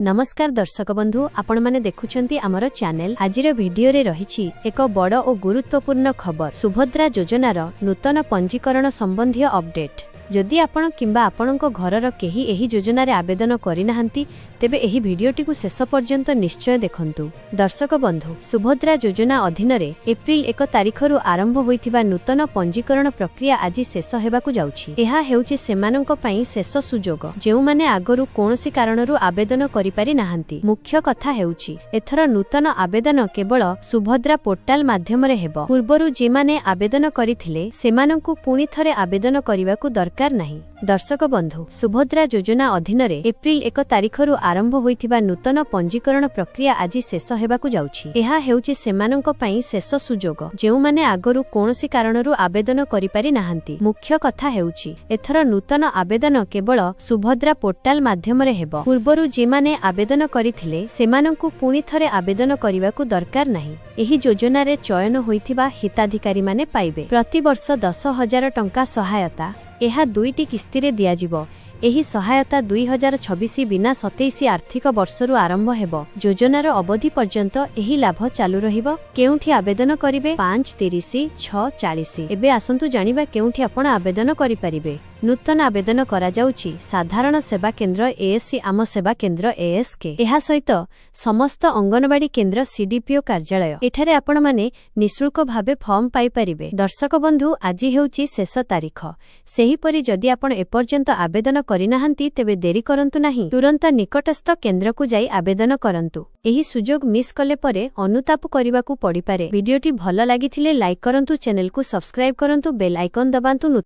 ନମସ୍କାର ଦର୍ଶକ ବନ୍ଧୁ, ଆପଣମାନେ ଦେଖୁଛନ୍ତି ଆମର ଚ୍ୟାନେଲ। ଆଜିର ଭିଡିଓରେ ରହିଛି ଏକ ବଡ଼ ଓ ଗୁରୁତ୍ୱପୂର୍ଣ୍ଣ ଖବର, ସୁଭଦ୍ରା ଯୋଜନାର ନୂତନ ପଞ୍ଜୀକରଣ ସମ୍ବନ୍ଧୀୟ ଅପଡେଟ୍। ଯଦି ଆପଣ କିମ୍ବା ଆପଣଙ୍କ ଘରର କେହି ଏହି ଯୋଜନାରେ ଆବେଦନ କରିନାହାନ୍ତି, ତେବେ ଏହି ଭିଡିଓଟିକୁ ଶେଷ ପର୍ଯ୍ୟନ୍ତ ନିଶ୍ଚୟ ଦେଖନ୍ତୁ। ଦର୍ଶକ ବନ୍ଧୁ, ସୁଭଦ୍ରା ଯୋଜନା ଅଧୀନରେ ଏପ୍ରିଲ 1 ତାରିଖରୁ ଆରମ୍ଭ ହୋଇଥିବା ନୂତନ ପଞ୍ଜୀକରଣ ପ୍ରକ୍ରିୟା ଆଜି ଶେଷ ହେବାକୁ ଯାଉଛି। ଏହା ହେଉଛି ସେମାନଙ୍କ ପାଇଁ ଶେଷ ସୁଯୋଗ, ଯେଉଁମାନେ ଆଗରୁ କୌଣସି କାରଣରୁ ଆବେଦନ କରିପାରି ନାହାନ୍ତି। ମୁଖ୍ୟ କଥା ହେଉଛି, ଏଥର ନୂତନ ଆବେଦନ କେବଳ ସୁଭଦ୍ରା ପୋର୍ଟାଲ ମାଧ୍ୟମରେ ହେବ। ପୂର୍ବରୁ ଯେଉଁମାନେ ଆବେଦନ କରିଥିଲେ, ସେମାନଙ୍କୁ ପୁଣି ଥରେ ଆବେଦନ କରିବାକୁ ଦରକାର ନାହିଁ। ଦର୍ଶକ ବନ୍ଧୁ, ସୁଭଦ୍ରା ଯୋଜନା ଅଧୀନରେ ଏପ୍ରିଲ 1 ତାରିଖରୁ ଆରମ୍ଭ ହୋଇଥିବା ନୂତନ ପଞ୍ଜୀକରଣ ପ୍ରକ୍ରିୟା ଆଜି ଶେଷ ହେବାକୁ ଯାଉଛି। ଏହା ହେଉଛି ସେମାନଙ୍କ ପାଇଁ ଶେଷ ସୁଯୋଗ, ଯେଉଁମାନେ ଆଗରୁ କୌଣସି କାରଣରୁ ଆବେଦନ କରିପାରି ନାହାନ୍ତି। ମୁଖ୍ୟ କଥା ହେଉଛି, ଏଥର ନୂତନ ଆବେଦନ କେବଳ ସୁଭଦ୍ରା ପୋର୍ଟାଲ ମାଧ୍ୟମରେ ହେବ। ପୂର୍ବରୁ ଯେଉଁମାନେ ଆବେଦନ କରିଥିଲେ, ସେମାନଙ୍କୁ ପୁଣି ଥରେ ଆବେଦନ କରିବାକୁ ଦରକାର ନାହିଁ। ଏହି ଯୋଜନାରେ ଚୟନ ହୋଇଥିବା ହିତାଧିକାରୀମାନେ ପାଇବେ ପ୍ରତିବର୍ଷ 10,000 ଟଙ୍କା ସହାୟତା। ଏହା ଦୁଇଟି କିସ୍ତିରେ ଦିଆଯିବ। ଏହି ସହାୟତା 2026 ବିନା 27 ଆର୍ଥିକ ବର୍ଷରୁ ଆରମ୍ଭ ହେବ। ଯୋଜନାର ଅବଧି ପର୍ଯ୍ୟନ୍ତ ଏହି ଲାଭ ଚାଲୁ ରହିବ। କେଉଁଠି ଆବେଦନ କରିବେ? 5, 30, 6, 40। ଏବେ ଆସନ୍ତୁ ଜାଣିବା କେଉଁଠି ଆପଣ ଆବେଦନ କରିପାରିବେ। ନୂତନ ଆବେଦନ କରାଯାଉଛି ସାଧାରଣ ସେବା କେନ୍ଦ୍ର ଏଏସସି, ଆମ ସେବା କେନ୍ଦ୍ର ଏଏସ୍କେ, ଏହା ସହିତ ସମସ୍ତ ଅଙ୍ଗନବାଡି କେନ୍ଦ୍ର, ସିଡିପିଓ କାର୍ଯ୍ୟାଳୟ। ଏଠାରେ ଆପଣମାନେ ନିଃଶୁଳ୍କ ଭାବେ ଫର୍ମ ପାଇପାରିବେ। ଦର୍ଶକ ବନ୍ଧୁ, ଆଜି ହେଉଛି ଶେଷ ତାରିଖ। ସେହିପରି ଯଦି ଆପଣ ଏପର୍ଯ୍ୟନ୍ତ ଆବେଦନ କରିନାହାନ୍ତି, ତେବେ ଡେରି କରନ୍ତୁ ନାହିଁ। ତୁରନ୍ତ ନିକଟସ୍ଥ କେନ୍ଦ୍ରକୁ ଯାଇ ଆବେଦନ କରନ୍ତୁ। ଏହି ସୁଯୋଗ ମିସ୍ କଲେ ପରେ ଅନୁତାପ କରିବାକୁ ପଡ଼ିପାରେ। ଭିଡିଓଟି ଭଲ ଲାଗିଥିଲେ ଲାଇକ୍ କରନ୍ତୁ, ଚ୍ୟାନେଲକୁ ସବସ୍କ୍ରାଇବ୍ କରନ୍ତୁ, ବେଲ୍ ଆଇକନ୍ ଦବାନ୍ତୁ।